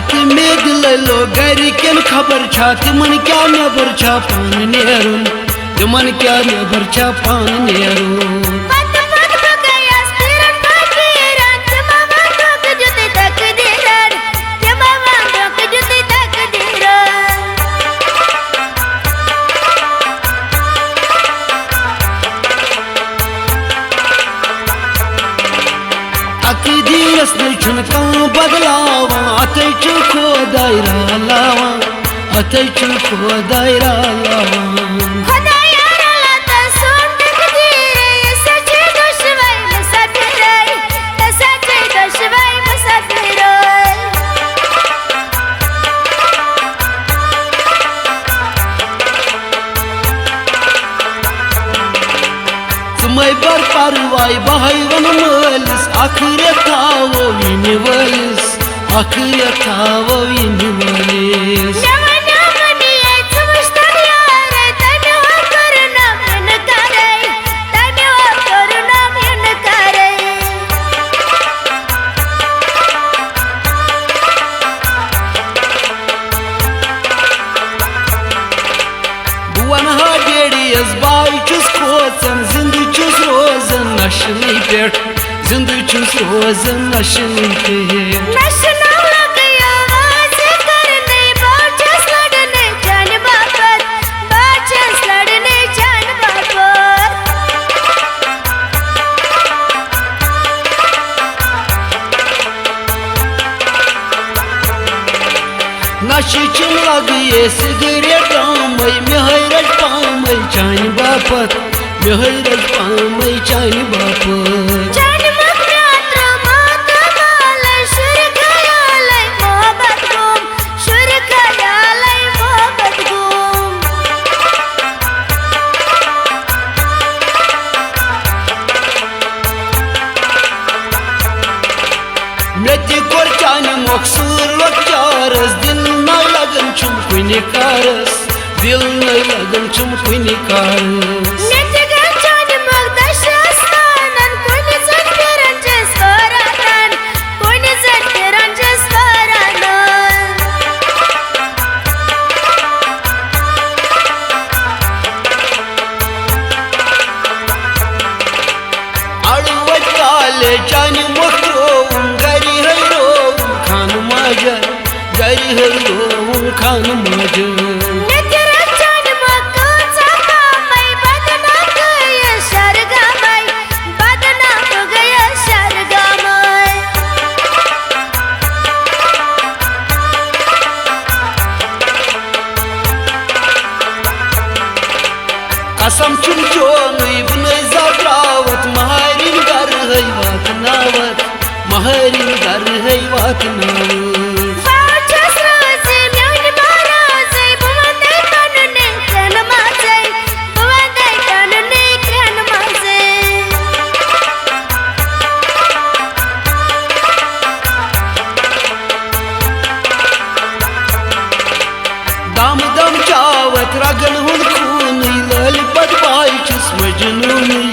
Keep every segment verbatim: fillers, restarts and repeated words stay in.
تہٕ مےٚ دِلے لوٚگ گرِکٮ۪ن خبر چھا، تِمن کیٛاہ نٮ۪بر چھا پانہٕ نیرُن، تِمن کیٛاہ نٮ۪بر چھا پانہٕ نیرُن۔ پتہٕ پتہٕ بہٕ گٔیَس پیٖرن پتہٕ پیٖرن، تِمو ووٚن دھوکہٕ دیُتُے تقدیٖرن، تِمو ووٚن دھوکہٕ دیُتُے تقدیٖرن۔ تقدیٖرس نَے چھُنہٕ کانٛہہ بدلاوان، اَتھے چھُ خۄداے رلاوان، اَتھے چھُ خۄداے رلاوان۔ خۄدایا رلا تہٕ سون تقدیٖر، یہِ سا چھِ دۄشوَے مُسافِرے، یہِ سا چھِ دۄشوَے مُسافِرے۔ ژٕ مَے بَر پَرواے، بہٕ ہَے وَنہٕ مٲلِس، اَکھ رٮ۪تھ تھاوو یِنہٕ وٲلِس، اَکھ رٮ۪تھ تھاوو یِنہٕ وٲلِس۔ مےٚ وَنیٛومَے ژٕ وٕچھ تَن یارَے، تَمہِ ہو کوٚرُن اِنکارَے، تَمہِ ہو کوٚرُن اِنکارَے۔ بہٕ وَنہٕ ہا ڈیڈیَس، بہٕ چھُس کھوژان، زِندٕ چھُس روزان نَشنٕے پٮ۪ٹھ، زِندٕ چھُس روزان نَشنٕے پٮ۪ٹھ۔ نَشہٕ ناو لَگیو وازٕ کَرنَے، بہٕ چھَس لَڑنَے چانہِ باپَتھ، بہٕ چھَس لَڑنَے چانہِ باپَتھ۔ نَشہٕ چھِم لَگہٕ یے سِگریٹ ڈامَے، مےٚ ہے رَچہِ پامَے چانہِ باپَتھ، مےٚ ہے رَچہِ پامَے چانہِ باپَتھ۔ چانہِ مۄکھ مےٚ ترٛوو ماتامالَے، شُرۍ خیالَے محبت گوٚم، شُرۍ خیالَے محبت گوٚم۔ مےٚ تہِ کوٚر چانہِ مۄکھ سۭر لۄکچارس، دِل نہ لگان چھُم کُنہِ کارس، دِل نہ لگان چھُم کُنہِ کارس۔ مےٚ تہِ گٔے چانہِ مۄکھ دَشہِ آستانن، کُنہِ زٔنۍ پھِران چھَس وٲرانن، کُنہِ زٔنۍ پھِران چھَس وٲرانن۔ اڑٕ وتہِ کالے چانہِ مۄکھ ترٛووُم، گرِ ہے رووُم خانہٕ ماجن، گرِ ہے رووُم خانہٕ ماجن۔ مےٚ تہِ رٔچھ چانہِ مۄکھ کۭژاہ پامے، بدنام گٔیَس شرگامے، بدنام گٔیَس شرگامے۔ قسم چھُم چونُے بہٕ نَے زاو دراوتھ، مہرِنۍ گرٕ ہے واتناوتھ، مہرِنۍ گرٕ ہے واتناوتھ۔ بہٕ چھَس رٲضی، میٲنۍ مہرازے، بہٕ وَندَے پَنُن نِنٛگرَن منٛزَے، بہٕ وَندَے پَنُن نِنٛگرَن منٛزَے۔ دم دم چاوت رگن ہُنٛد خوٗنٕے، لٲلۍ پتہٕ باے چھُس مجنوٗنٕے،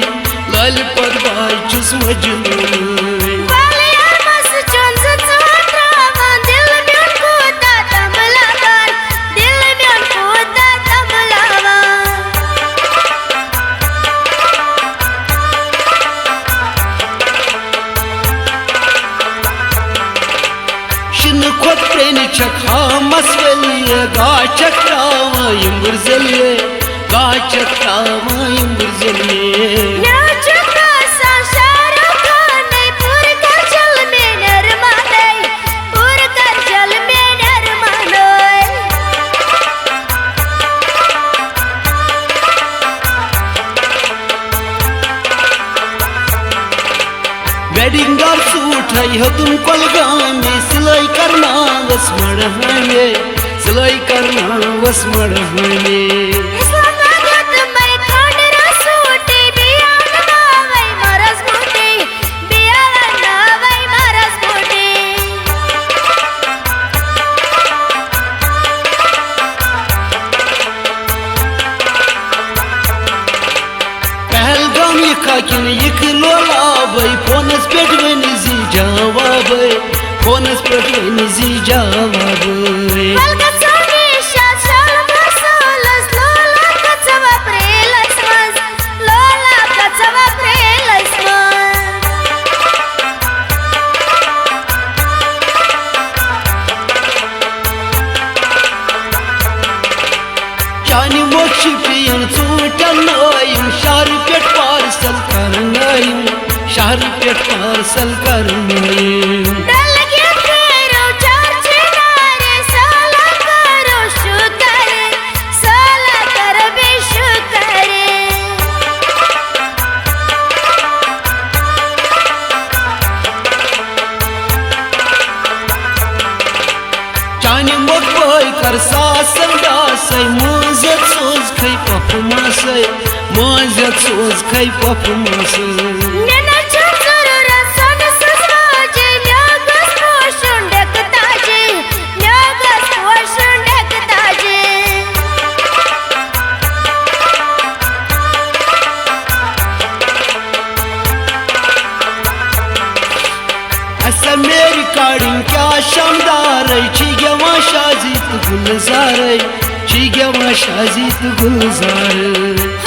لٲلۍ پتہٕ باے چھُس مجنوٗنٕے۔ بالیا مس چون زٕ ژور تراوان، دل میون کوٗتاہ تمبلاوان، دل میون کوٗتاہ تمبلاوان۔ شِنہٕ کھۄتہٕ پرٛٮ۪نہِ چھکھ ہامس ؤلِیے، گاش چھکھ تراوان یِمبٕر ذٔلیے، گاش چھکھ تراوان یِمبٕر ذٔلیے۔ مےٚ چھُ باسان شاہ رُخ خانٕے، پوٗرٕ کر جل میٲنۍ ارمانٕے، پوٗرٕ کر جل میٲنۍ ارمانٕے۔ ویڈنگ دار سوٗٹ ہے ہیوٚتُم کۄلگامہِ، سِلٲے کرناوَس مَڑہٲمے، سِلٲے کرناوَس مَڑہٲمے۔ اسلام آباد ہیوٚتمَے کھنٛڈ رسوٗٹی، بیٛاکھ ناوَے مرض بوٗٹی، بیٛاکھ ناوَے مرض بوٗٹی۔ پہلگام یِکھا کِنہٕ یِکھ لولابے، فونس پٮ۪ٹھ ؤنۍ زِ جوابے، فونس پٮ۪ٹھ ؤنۍ زِ جوابٕے۔ ول گژھو نِشاط شالمٲر سٲلس، لولاب گژھو اپریلس منٛز، لولاب گژھو اپریلس منٛز۔ چانہِ مۄکھٕ چھِ پیٚیَن ژوٗنٛٹھٮ۪ن نٲیِم، شہرٕ پٮ۪ٹھ پارسل کرنٲیِم، شہرٕ پٮ۪ٹھ پارسل کرنٲیِم۔ ڈل گیٹ پھیرو چار چنارے، سٲلہ کرو شُکر، سٲلہ کرو بیٚیہِ شُکر۔ چانہِ مۄکھٕ بٲے کر ساسن ڈاسے، مٲنٛزٮ۪تھ سوز کھے پۄپھٕ ماسے، مٲنٛزٮ۪تھ سوز کھے پۄپھٕ ماسے۔ مےٚ نہ چھُ ضروٗرت سۄنہٕ سٕنٛز واجے، مےٚ گوٚژھ پوشُن ڈٮ۪کہٕ تاجے، مےٚ گوٚژھ پوشُن ڈٮ۪کہٕ تاجے۔ اسا مےٚ ریکارڈنگ کیٛاہ شاندارے، چھی گٮ۪وان شازی تہٕ گُلزارے، چھی گٮ۪وان شازی تہٕ گُلزارے۔